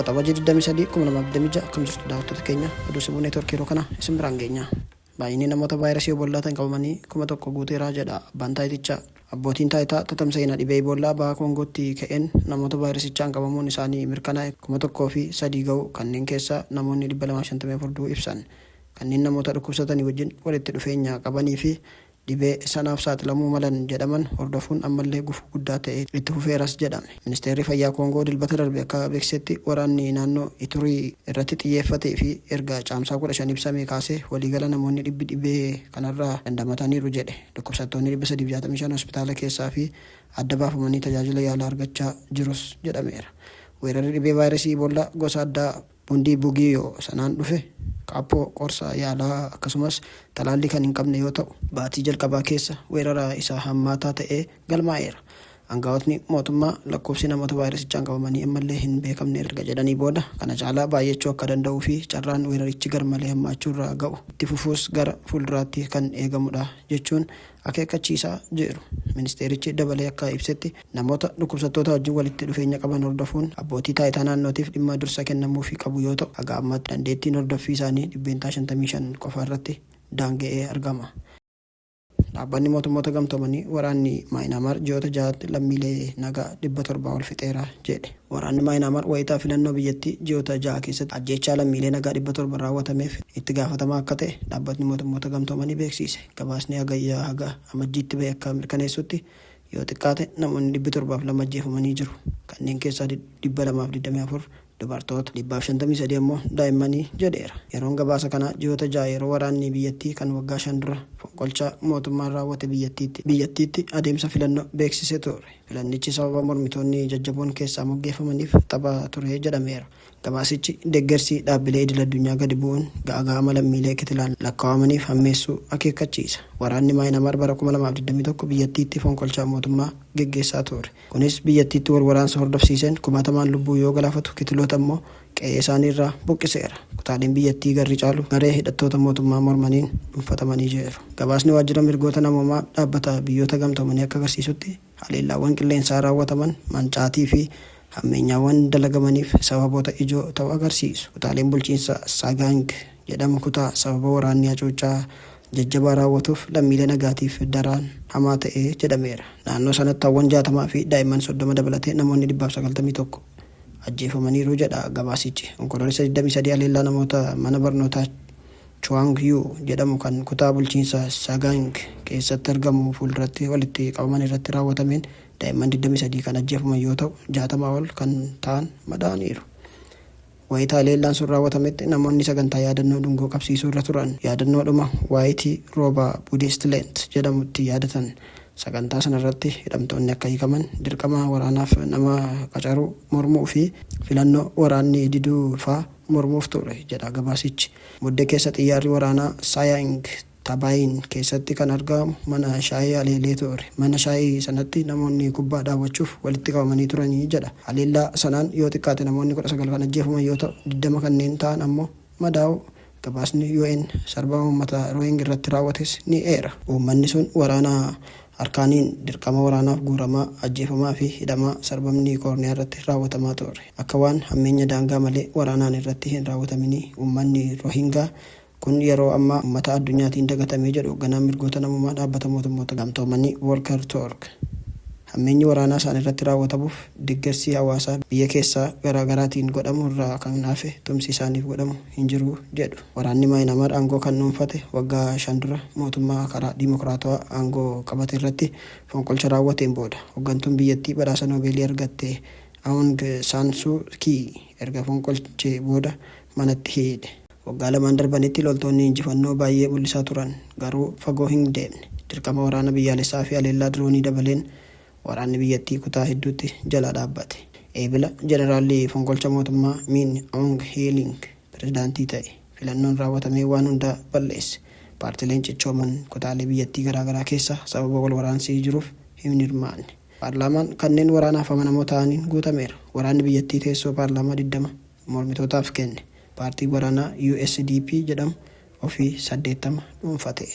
Waxabajjii 23, 2026 akkam jirtu daawwattoota keenya? Oduu Sibuu Neetwork yeroo kana isin biraan geenya. Baay'inni namoota vaayirasii Ebollaatiin qabamanii 1000 guuteera jedha abbaan taayitichaa. Abbootiin taayitaa tatamsa'ina dhibee Ibollaa baha Koongootti ka'een namoota vaayirasichaan qabamuun isaanii mirkanaa'e 1003 ga'uu, kanneen keessaa namoonni 254 du'uu ibsan. Kanneen namoota dhukkubsatanii wajjin walitti dhufeenya qabanii fi dhibee sanaaf saaxilamuu malan jedhaman hordofuun ammallee gufuu guddaa ta'ee itti fufeeras jedhame. Ministeerri Fayyaa Koongoo Dilbata darbe akka beeksisetti, waraanni naannoo Iturii irratti xiyyeeffatee fi erga Caamsaa 15 ibsamee kaasee waliigala namoonni dhibbi dhibee kanarraa dandamataniiru jedhe. Dhukkubsattoonni 365 hospitaala keessaa fi adda baafamanii tajaajila yaalaa argachaa jirus jedhameera. Weerarri dhibee vaayirasii Ibollaa gosa addaa Bundibugyo sanaan dhufe qaaphoo, qorsa yaalaa akkasumas talaallii kan hin qabne yoo ta'u, baatii jalqabaa keessa weerara isa hammaataa ta'ee galmaa'eera. Angawootni mootummaa lakkoofsi namoota vaayirasichaan qabamanii ammallee hin beekamne erga jedhanii booda, kana caalaa baay'achuu akka danda'uu fi carraan weerarichi garmalee hammaachuurra ga'u itti fufuus gara fuulduraatti kan eegamudha jechuun akeekkachiisaa jiru. Ministeerichi dabalee akka ibsetti, namoota dhukkubsattoota wajjin walitti dhufeenya qaban hordofuun abbootii taayitaa naannootiif dhimma dursa kennamuufii qabu yoo ta'u, haga ammaatti dandeettiin hordoffii isaanii %55 qofa irratti daanga'ee argama. Dhaabbanni Mootummoota Gamtoomanii waraanni Maayinaamaar ji'oota jahatti lammiilee nagaa 700 ol fixeera jedhe. Waraanni Maayinaamaar wayitaa filannoo biyyattii ji'oota jaha keessatti ajjeechaa lammiilee nagaa 700 raawwatameef itti gaafatamaa akka ta'e Dhaabbatni Mootummoota Gamtoomanii beeksiise. Gabaasni Hagayyaa haga Amajjiitti bahe akka mirkaneessutti yoo xiqqaate namoonni 702 ajjeefamanii jiru. Kanneen keessaa 224 dubartoota, 153 ammoo daa'immani jedheera. Yeroon gabaasa kanaa ji'oota jaha yeroo waraanni biyyattii kan waggaa shan dura fonqolcha mootummaan raawwate biyyattiitti biyyattiitti adeemsa filannoo beeksise ture. Filannichi sababa mormitoonni jajjaboon keessaa moggeeffamaniif tapha ture jedhameera. Gabaasichi deggersi dhaabbilee idil-addunyaa gadi bu'uun gaaga'ama lammiilee kitilaan lakkaawamaniif hammeessuu akeekkachiisa. Waraanni Maayinamaar bara 2021 biyyattiitti fonqolcha mootummaa geggeessaa ture. Kunis biyyattiitti wal waraansa hordofsiiseen kumaatamaan lubbuu yoo galaafatu kitiloota immoo qe'eesaaniirraa buqqiseera. Kutaaleen biyyattii garri caalu garee hidhattoota mootummaa mormaniin dhunfatamanii jiru. Gabaasni Waajjira Mirgoota Namoomaa Dhaabbata Biyyoota Gamtoomanii akka agarsiisutti haleellaawwan qilleensaa raawwataman mancaatii fi hammeenyaawwan dalagamaniif sababoota ijoo ta'u agarsiisu. Kutaaleen bulchiinsa Sagaing jedhamu kutaa sababa waraanni hacuuccaa jajjabaa raawwatuuf lammiilee nagaatiif daraan hamaa ta'e jedhameera. Naannoo sanatti hawwan 60 fi daa'imman 30 dabalatee namoonni 191 ajjeefamaniiru jedha gabaasichi. Onkoloolessa 23 haleellaa namoota mana barnootaa Chuang Yu jedhamu kan kutaa bulchiinsa Sagaing keessatti argamu fuulduratti walitti qabaman irratti raawwatameen daa'imman 23 kan ajjeefaman yoo ta'u, 60 ol kan ta'an madaa'aniiru. Wayita haleellaan sun raawwatametti namoonni sagantaa yaadannoo dungoo qabsiisuu irra turan yaadannoodhuma waayitii rooba Buddhist Lent jedhamu itti yaadatan. Sagantaa sanarratti hidhamtoonni akka hiikaman, dirqama waraanaaf nama qacaruu mormuu fi filannoo waraanni diduu faa mormuuf ture jedha gabaasichi. Mudde keessa xiyyaarri waraanaa Sayaing Tabayin keessatti kan argaamu mana shaayii haleelee ture. Mana shaayii sanatti namoonni kubbaa daawwachuuf walitti qabamanii turani jedha. Haleellaa sanaan yoo xiqqaate namoonni 19 kan ajjeefaman yoo ta'u, 20 kanneen ta'an ammoo madaa'uu gabaasni UN sarbama uummata Rohing irratti raawwates ni eera. Uummanni sun waraana Arkaaniin dirqama waraanaaf guuramaa, ajjeefamaa fi hidhamaa sarbamni koorniyaa irratti raawwatamaa ture. Akka waan hammeenya daangaa malee waraanaan irratti hin raawwataminii uummanni Rohingaa kun yeroo ammaa uummata addunyaatiin dagatamee jedhu hogganaan mirgoota namoomaa Dhaabbata Mootummoota Gamtoomanii Volker Turk. Hammeenyi waraanaa isaanirratti raawwatamuuf deggersi hawaasaa biyya keessaa garaa garaatiin godhamu irraa kan hafe tumsi isaaniif godhamu hin jiru jedhu. Waraanni Maayinaamaar aangoo kan dhuunfate waggaa shan dura mootummaa karaa dimokiraatawaa aangoo qabate irratti fonqolcha raawwateen booda. Hoggantuun biyyattii badhaasa Noobeelii argatte Aung San Suu Kyi erga fonqolchee booda manatti hidhe. Waggaa lamaan darbanitti loltoonni injifannoo baayyee mul'isaa turan. Garuu fagoo hin deemne. Dirqama waraana biyyaalessaa fi haleellaa diroonii dabaleen waraanni biyyattii kutaa hedduutti jalaa dhaabbate. Eebila, Jeneraalli fonqolcha mootummaa Min Aung Hlaing pirezidaantii ta'e. Filannoon raawwatamee waan hunda balleesse. Paartileen cichooman kutaalee biyyattii garaa garaa keessa sababa wal waraansi jiruuf hin hirmaanne. Paarlaamaan kanneen waraanaaf amanamoo ta'aniin guutameera. Waraanni biyyattii teessoo paarlaamaa 20 mormitootaaf kenne. Paartiin waraanaa USDP jedhamu ofii 80 dhuunfate.